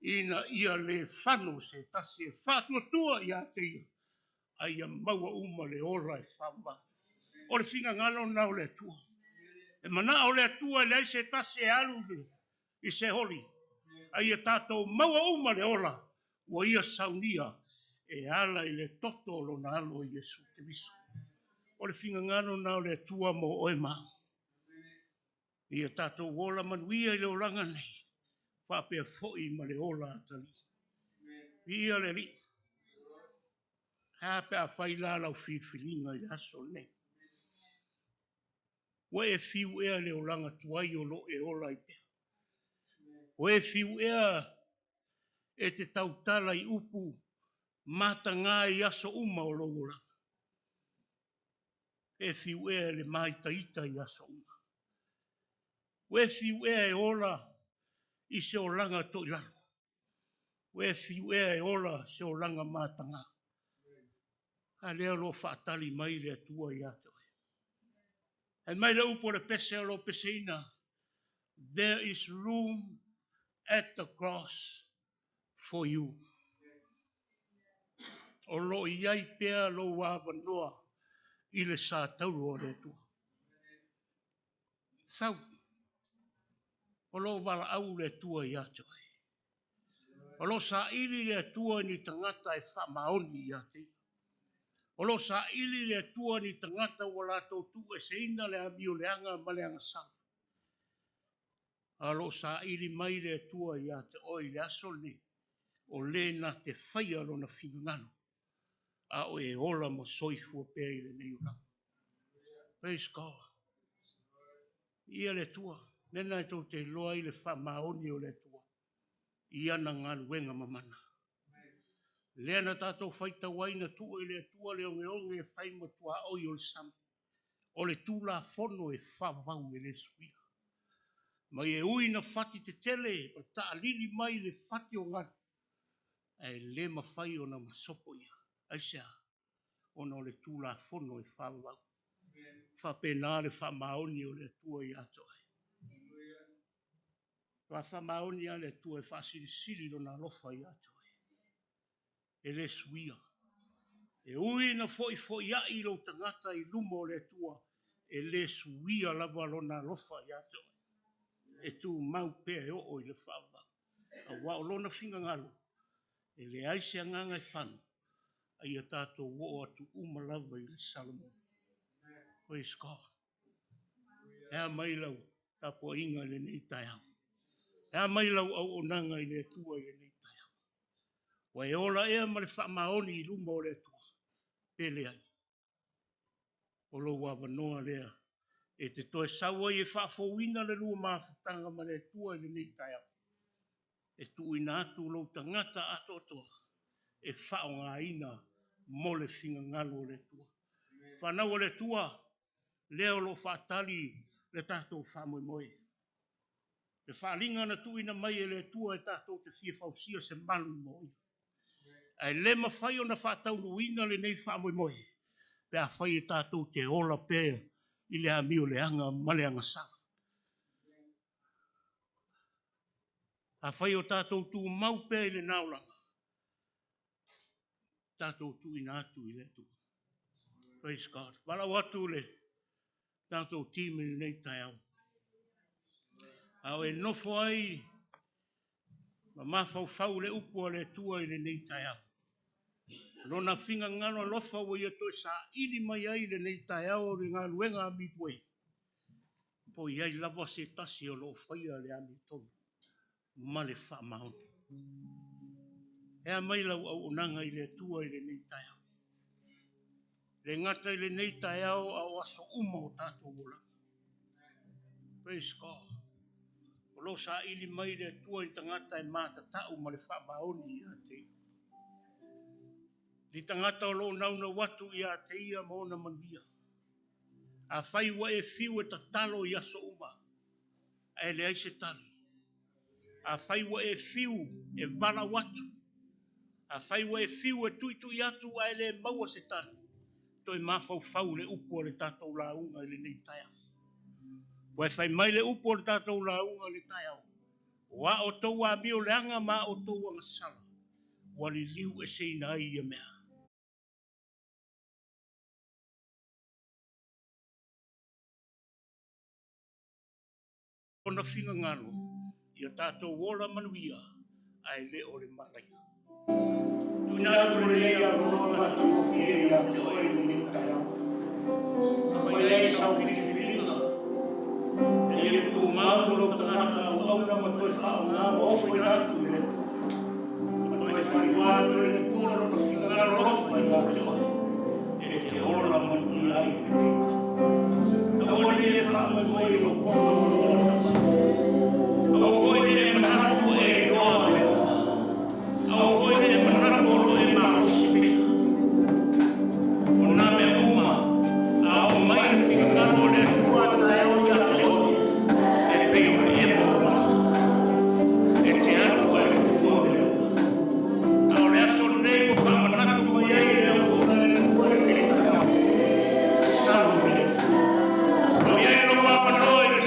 ina ia le fano se tasi e faatuatua ia te ia, a ia maua uma le ola e faavavau. O le finagalo na o le Atua. E manao le Atua e leai se tasi e alu i se holi, a ia tatou maua uma le ola ua ia saunia e ala i le toto o lona alo Iesu Keriso. O le finagalo na o le Atua mo oe ma au. Ia tatou ola manuia i le olaga nei, faapea foi ma le ola atalii. Viia le Alii. A pe a fai la lau filifiliga i le aso lenei. Ua e fiu ea le olaga tuai o lo e ola ai pea. Ua e fiu ea e te tautala i upu mataga i aso uma o lou olaga. E fiu ea le maitaita i aso uma. Ua e fiu ea e ola i se olaga toilalo. Ua e fiu ea e ola se olaga mataga. A lea o lo faatali mai le Atua ia te oe. Fai mai le upu o le pese o lo peseina, there is room at the cross for you. O lo i ai pea lou avanoa i le sa tauro o le Atua. Sau, o lo valaau le Atua ia te oe. O lo saili le Atua ni tagata e faamaoni ia te ia. O lo saili le Atua ni tagata ua latou tuueseina le amioleaga ma le agasala. A o lo saili mai le Atua ia te oe i le aso lenei, o le na te faia lona finagalo, a o e ola ma soifua pea i lenei olaga. Praise God. Ia le Atua, lena e tou te iloa ai le faamaoni o le Atua i ana galuega mamana. Lea na tatou faitau ai na tuu e le Atua le ogeoge e fai ma tuaoi o le sami. O le Tulafono e faavavau e le suia. Ma e ui na fati tetele ma taalili mai le fati o galu, ae le mafai ona masopo ia. Aisea? Ona o le Tulafono e faavavau. Faapena le faamaoni o le Atua ia te oe. Ua faamaoni lava le Atua e faasilisili lona alofa ia te oe. E le suia. E ui na foifoiai lou tagata i luma o le Atua, e le suia lava lona alofa ia te oe. E tumau pea e oo i le faavavau. Aua o lona finagalo, e leai se agaga e fano, a ia tatou oo atu uma lava i le Salomoni. Praise God. E a mai lau tapuaiga i lenei taeao. E a mai lau auaunaga i le Atua i lenei taeao. Ua e ola ea ma le faamaoni i luma o le Atua, pe leai. O lou avanoa lea e te toe sau ai e faafouina le lua mafutaga ma le Atua i lenei taeao. E tuuina atu lou tagata atoatoa e faaaogaina mo le finagalo o le Atua. Fanau a le Atua, lea o lo o faatali le tatou faamoemoe. Le faaaliga na tuuina mai e le Atua e tatou te fia fausia se malu mo Ia. Ae le mafai ona faataunuuina lenei faamoemoe pe afai e tatou te ola pea i le amio leaga ma le agasala. Afai o tatou tumau pea i lena olaga, tatou tuuina atu i le Atua. Praise God. Valaau atu le tatou team i lenei taeao. A o e nofo ai ma mafaufau le upu a le Atua i lenei taeao. Lona finagalo alofa ua ia toe saili mai ai lenei taeao o le galuega a Midway. Po i ai lava se tasi o lo o faia le amiotonu ma le faamaoni. E a mai lau auaunaga i le Atua i lenei taeao. Le gata i lenei taeao a o aso uma o tatou olaga. Praise God. O lo o saili mai le Atua i tagata e matatau ma le faamaoni ia te ia. Ni tagata o lo o naunau atu ia te ia ma ona manuia. Afai ua e fiu e tatalo i aso uma, ae leai se tali. Afai ua e fiu e valaau atu, afai ua e fiu e tuitui atu ae le maua se tali, toe mafaufau le upu o le tatou lauga i lenei taeao. Ua e fai mai le upu o le tatou lauga i le taeao, o a outou amio leaga ma a outou agasala, ua liliu eseina ai ia mea. Ona finagalo, ia tatou ola manuia, ae le o le malaia. Tuuina atu lenei avanoa matagofie ia te oe i lenei taeao. Fai ai sau filifiliga, e ia tumau lou tagata auauna ma toe faaaoga ma ofoina atu i le Atua. Ma toe faailoa atu e le Atua lona finagalo alofa ia te oe, e te ola manuia ai i lenei taeao. Aua nei e faamoemoe i lou poto ma lou ogatasi. Aua foi ne i e manatu ua e iloa mea uma. Aua foi ne i e manatu o lo o e malosi pea. O nā mea uma, a oo mai le finagalo o le Atua a taeao ia te oe, e pei o le emo o mata. E te alu ai le tua o le Atua. A o le aso lenei ua faamanatu mai ai e le auauna a le Atua i lenei taeao, sau i le Atua. O i ai lou avanoa i le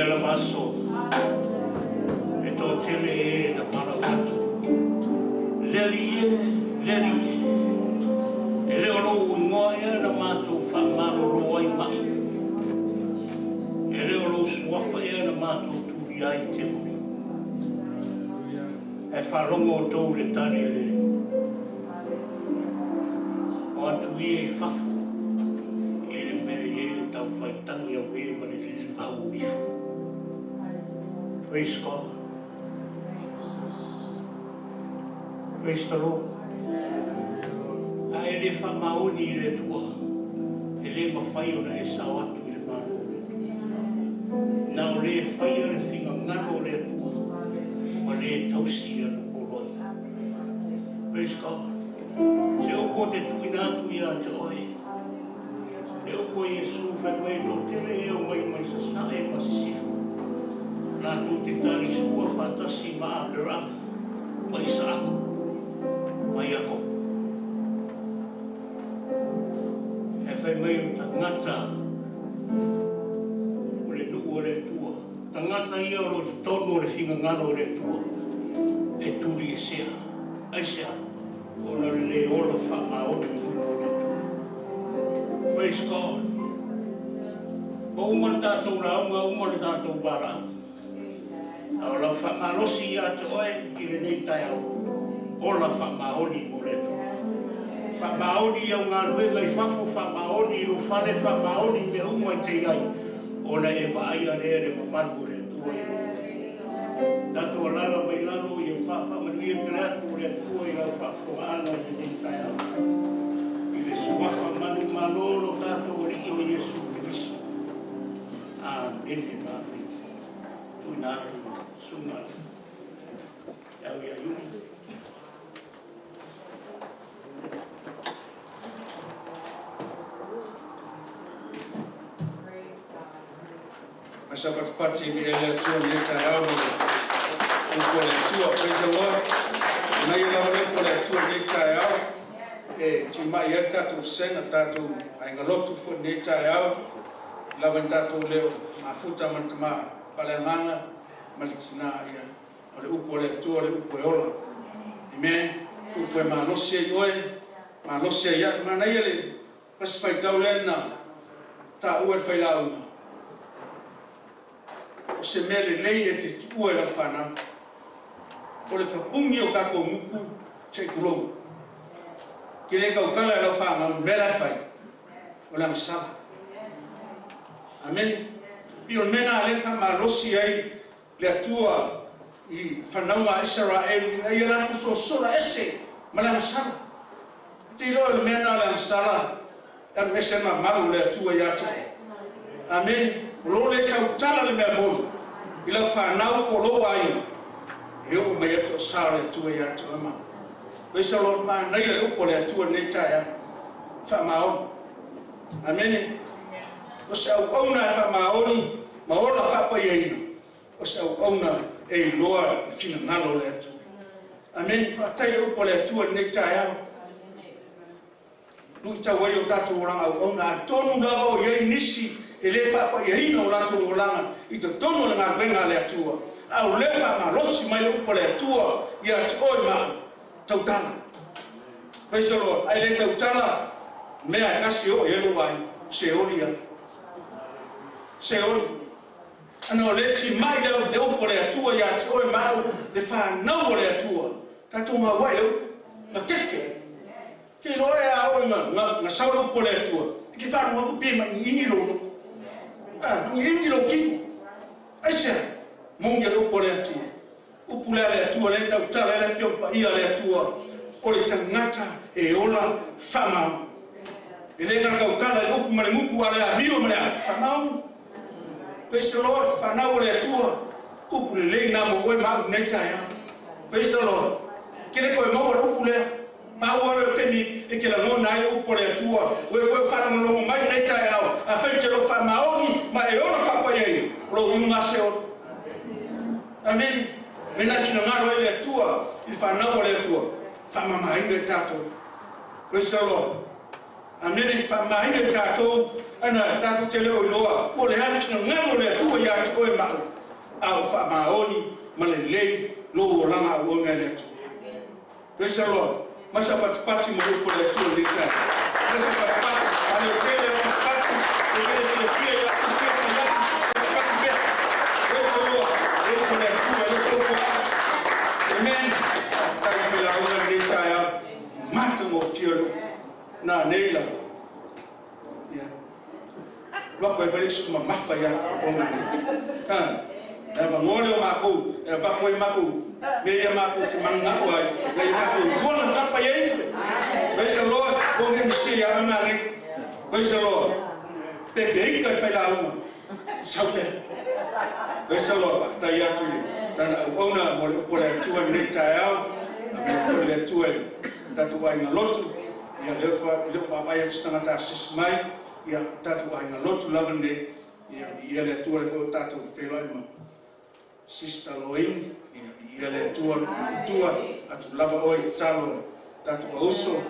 Lea lava aso e toatele e na valaau atu. Le Alii e, le Alii e, e le o lou igoa ea na matou faamalolo ai ma'i, e le o lou suafa ea na matou tulia ai temoni. Ae faalogo outou i le tali a le Alii, O atu ia i fafo i le mea e i ai le taufaitagi auē ma le lilivau ifo. Praise God. Praise the Lord. A e le faamaoni i le Atua, e le mafai ona e sao atu i le Malo o le Atua. Na o le faia le finagalo o le Atua ma le tausi ana poloai. Praise God. Se upu ou te tuuina atu ia te oe, le upu a Iesu fai mai e toatele e omai mai sasae ma sisifo, latou te talisua faatasi ma Aperama, ma Isaako, ma Iakopo. Ae fai mai o tagata o le nuu o le Atua, tagata ia o lo o i totonu o le finagalo o le Atua, e tuliesea. Aisea? Ona o le le ola faamaoni i luma o le Atua. Praise God. Ua uma le tatou lauga, uma le tatou valaau. A o lau faamalosi ia te oe i lenei taeao, ola faamaoni mo le Atua. Faamaoni i au galuega i fafo, faamaoni i lou fale, faamaoni i mea uma e te i ai, ona e vaaia lea le mamalu o le Atua i lou ola. Tatou alaala mai lalo ia faamanuia tele atu o le Atua i lau faafofogaaga i lenei taeao. I le suafa manumalo o lo tatou Alii o Iesu Keriso. Amene ma amene. Tuuina atu i le susuga i le au ia Iuli. Asa patipati i le Atua i lenei taeao ma le upu a le Atua. Praise the Lord. Manaia lava le upu a le Atua i lenei taeao e timai ai le tatou vasega, tatou aiga lotu foi i lenei taeao. Lava ina tatou le o mafuta ma le tama faaleagaga ma le tina, ia, o le upu a le Atua o le upu e ola. Amen. Upu e malosi ai oe, malosi ai au. Manaia le fasi faitau lea na taua e le failauga. O se mea lelei e te tuua i lau fanau, o le tapuni o tatou nuku se i tulou. Ke le tautala i lau fanau i le mea la e fai, o le agasala. Amene. Pei o le mea lena lea na faamalosi ai le Atua i fanauga a Isaraelu ina ia latou sosola ese ma le agasala. E te iloa o le mea lena o le agasala e alu ese ai mamalu o le Atua ia te oe. Amene. O lo o le tautala le mea moni i lau fanau po o lou aiga, e oo mai ai le toasa o le Atua ia te oe ma. Praise the Lord, manaia le upu a le Atua i lenei taeao. Faamaoni. Amene. O se auauna e faamaoni ma ola faapaiaina, o se auauna e iloa le finagalo o le Atua. Amene. Faafetai le upu a le Atua i lenei taeao. Luitau ai o tatou olaga auauna, atonu lava o i ai nisi e le faapaiaina o latou olaga i totonu o le galuega a le Atua, a o lea faamalosi mai le upu a le Atua ia te oe ma au. Tautala. Praise the Lord. Ai le tautala, mea e tasi e oo i ai lou aiga, seoli ia. Seoli. Ana o le timai lea o le upu a le Atua ia te oe ma au, le fanau o le Atua. Tatou gauai le upu. Na keke. Ke iloa e a oe na sau le upu a le Atua, e ke faalogo atu pe maʻigiʻigi lou loto. A, maʻigiʻigi lou kino. Aisea? Moni a le upu a le Atua. Upu lea a le Atua lea e tautala ai le Afioga Paia a le Atua, o le tagata e ola faamaoni. E le na tautala i le upu ma le gutu a le amio ma le a, faamaoni. Praise the Lord, fanau o le Atua, upu lelei na mo oe ma au i lenei taeao. Praise the Lord. Ke le toe maua le upu lea. Maua le taimi e te lagona ai le upu a le Atua, o e foi o faalogologo mai lenei taeao, afai te lo faamaoni ma e ola faapaiaina, o lou iuga a se ola. Amene. Mena e finagalo ai le Atua i le fanau a le Atua, faamamaina i tatou. Praise the Lord. Amene. Faamamaina i tatou, ana tatou te le o iloa po o le a le finagalo o le Atua ia te oe. oe ma au, a o faamaoni ma lelei lou olaga auauna i le Atua. Praise the Lord. Mai sa patipati ma le upu a le Atua i lenei taeao. Mai sa patipati, a le tele o patipati, e tele fiafia ia atu tia mai atu, patipati pea. Praise the Lord. Le upu a le Atua, e le o se upu a au. Amen. Faafetai i failauga i lenei taeao. Matagofie le upu. Nanei la. Ia. Alu atu ai fai le isi mamafa ia ona nei. Ha. E avanoa lea o makou, e avatu ai makou mea ia makou te mananao ai, ina ia tatou lua na fapa i ai. Praise the Lord. Ua nge misi ia ona nei. Praise the Lord. Pe ke ika i whai lauga. Sau lea. Praise the Lord. Faafetai atu i lana auauna mo le upu a le Atua i lenei taeao. A mea foi le Atua i tatou aiga lotu. Ia lea le o vaavaai atu se tagata asisi mai. Ia tatou aiga lotu lava lenei. Ia viia le Atua le foi o tatou feiloai ma Sister Loini. Ia viia le Atua le matua atu lava oe i tatalo tatou auso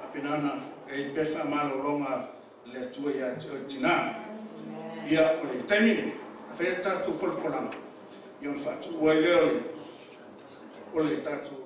a penana e i pea faamalologa le Atua ia te oe tina. Ia o le taimi nei, a fai le tatou folafolaga, ia ona faatuua ai lea o le tatou.